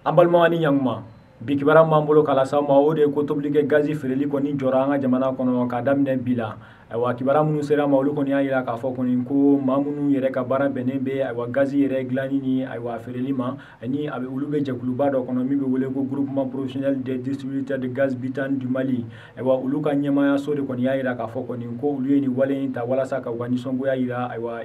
An balimaw ni ɲankuma, bi kibaruya m'an bolo k'a lase aw ma, o de ye ko tobilikɛ gazi feereli kɔni jɔra an ka jamana kɔnɔ k'a daminɛ bi la. Ayiwa, kibaruya minnu sera ma, olu kɔni y'a jira k'a fɔ kɔni ko maa minnu yɛrɛ ka baara bɛnnen bɛ ayiwa gazi yɛrɛ dilanni ni ayiwa feereli ma, ani a bɛ olu bɛ jɛkuluba dɔ kɔnɔ min bɛ wele ko Groupement professionnel des distributeurs de gaz butane du Mali. Ayiwa, olu ka ɲɛmaayaso de kɔni y'a jira k'a fɔ kɔni ko olu ye nin wale in ta walasa ka u ka nisɔngoya jira ayiwa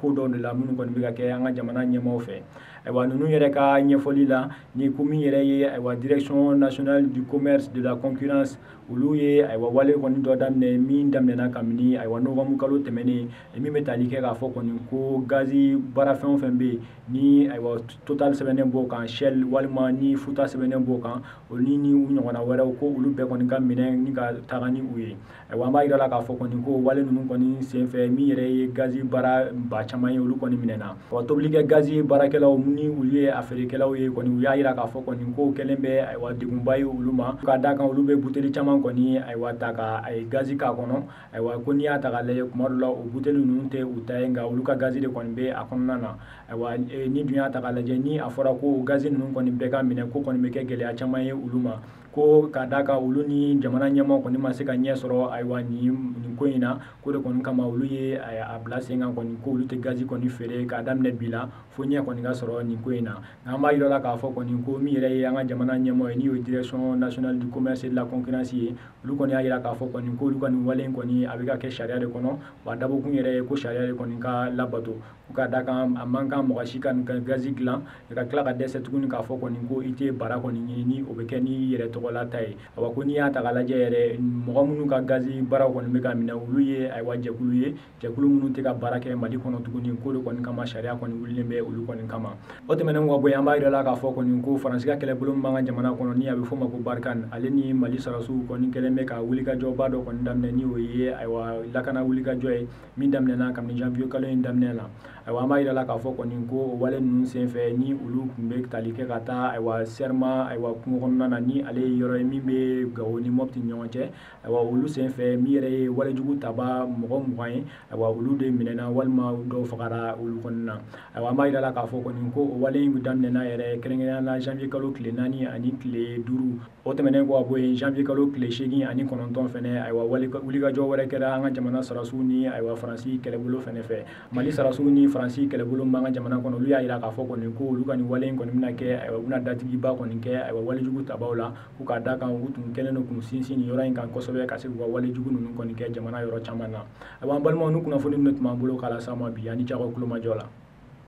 ko dɔw de la minnu kɔni bɛ ka kɛ an ka jamana ɲɛmaaw fɛ. Ayiwa, ninnu yɛrɛ ka ɲɛfɔli la, ni ko min yɛrɛ ye ayiwa Direction nationale du commerce de la concurrence, olu ye ayiwa wale kɔni dɔ daminɛ min daminɛna kabini ayiwa novembre kalo tɛmɛnen, min bɛ tali kɛ k'a fɔ kɔni ko gazi baara fɛn o fɛn bɛ yen ni ayiwa Total sɛbɛnnen b'o kan, Shell walima ni Futa sɛbɛnnen b'o kan, o ni u ɲɔgɔnna wɛrɛw, ko olu bɛɛ kɔni ka minɛ ni ka taga ni u ye. Ayiwa, an b'a jira la k'a fɔ kɔni ko wale ninnu kɔni senfɛ, min yɛrɛ ye gazi baara ba caman ye, olu kɔni minɛna. Wa tobilikɛ gazi baarakɛlaw ni olu ye a feerekɛlaw ye kɔni, u y'a jira k'a fɔ kɔni ko kɛlen bɛ ayiwa degunba ye olu ma, ka d'a kan olu bɛ buteli caman kɔni ayiwa ta ka gazi k'a kɔnɔ. Ayiwa, ko n'i y'a ta k'a lajɛ, kuma dɔ la o buteli ninnu tɛ u ta ye, nka olu ka gazi de kɔni bɛ a kɔnɔna na. Ayiwa, ni dun y'a ta k'a lajɛ, ni a fɔra ko gazi ninnu kɔni bɛɛ ka minɛ, ko kɔni bɛ kɛ gɛlɛya caman ye olu ma, ko ka d'a kan olu ni jamana ɲɛmaaw kɔni ma se ka ɲɛ sɔrɔ ayiwa nin ko in na. Ko de kɔni kama olu ye a bila sen kan kɔni ko olu tɛ gazi kɔni feere k'a daminɛ bi la fo ɲɛ kɔni ka sɔrɔ nin ko in na. Nka an b'a jira la k'a fɔ kɔni ko min yɛrɛ ye an ka jamana ɲɛmaaw ye, ni o ye Direction nationale du commerce et de la concurrence ye, olu kɔni y'a jira k'a fɔ kɔni ko olu ka nin wale in kɔni a bɛ ka kɛ sariya de kɔnɔ, wa dabɔkun yɛrɛ ye ko sariya de kɔni ka labato, ko ka d'a kan a man kan mɔgɔ si ka gazi dilan ka tila ka dɛsɛ tuguni k'a fɔ kɔni ko i tɛ baara kɔni ɲini ni o bɛ kɛ n'i yɛrɛ tɔgɔla ta ye. Ayiwa, ko n'i y'a ta k'a lajɛ yɛrɛ, mɔgɔ minnu ka gazi baaraw kɔni bɛ ka minɛ, olu ye ayiwa jɛkulu ye, jɛkulu minnu tɛ ka baara kɛ Mali kɔnɔ tuguni, ko de kɔni kama sariya kɔni wulilen bɛ olu kɔni kama. O tɛmɛnen kɔ bɔ yen, an b'a jira la k'a fɔ kɔni ko Faransi ka kɛlɛbolo min b'an ka jamana kɔnɔ, ni a bɛ f'o ma ko Barkhane, ale ni Mali sɔrɔdasiw kɔni kɛlen bɛ ka wulikajɔba dɔ kɔni daminɛ, ni o ye ayiwa lakana wulikajɔ ye min daminɛna kabini janvier kalo in daminɛ la. Ayiwa, an b'a jira la k'a fɔ kɔni ko o wale ninnu senfɛ, ni olu tun bɛ tali kɛ ka taa ayiwa Serma ayiwa kungo kɔnɔna na, ni ale ye yɔrɔ ye min bɛ Gawo ni Mopti ni ɲɔgɔn cɛ. Ayiwa, olu senfɛ, min yɛrɛ ye walejugu taba mɔgɔ 20 ye, ayiwa olu de minɛna walima dɔw fagara olu kɔni na. Ayiwa, an b'a jira la k'a fɔ kɔni ko o wale in daminɛna yɛrɛ kɛrɛnkɛrɛnnenya la janvier kalo tile 4 ani tile 5. O tɛmɛnen kɔ ka bɔ yen, janvier kalo tile 8 ani 9 fɛnɛ, ayiwa wulikajɔ wɛrɛ kɛra an ka jamana sɔrɔdasiw ni ayiwa Faransi kɛlɛbolo fɛnɛ fɛ. Mali sɔrɔdasiw ni Faransi kɛlɛbolo min b'an ka jamana kɔnɔ, olu y'a jira k'a fɔ kɔni ko olu ka nin wale in kɔni bɛna kɛ, ayiwa u bɛna datigiba kɔni kɛ ayiwa walejugu tabaw la, ko k'a d'a kan u tun kɛlen don k'u sinsin nin yɔrɔ in kan kosɛbɛ ka se k'u ka walejugu ninnu kɔni kɛ jamana yɔrɔ caman na. Ayiwa, an balimaw, ni kunnafoni ninnu tun b'an bolo k'a lase aw ma bi, ani cɛ aw ka kulomajɔ la.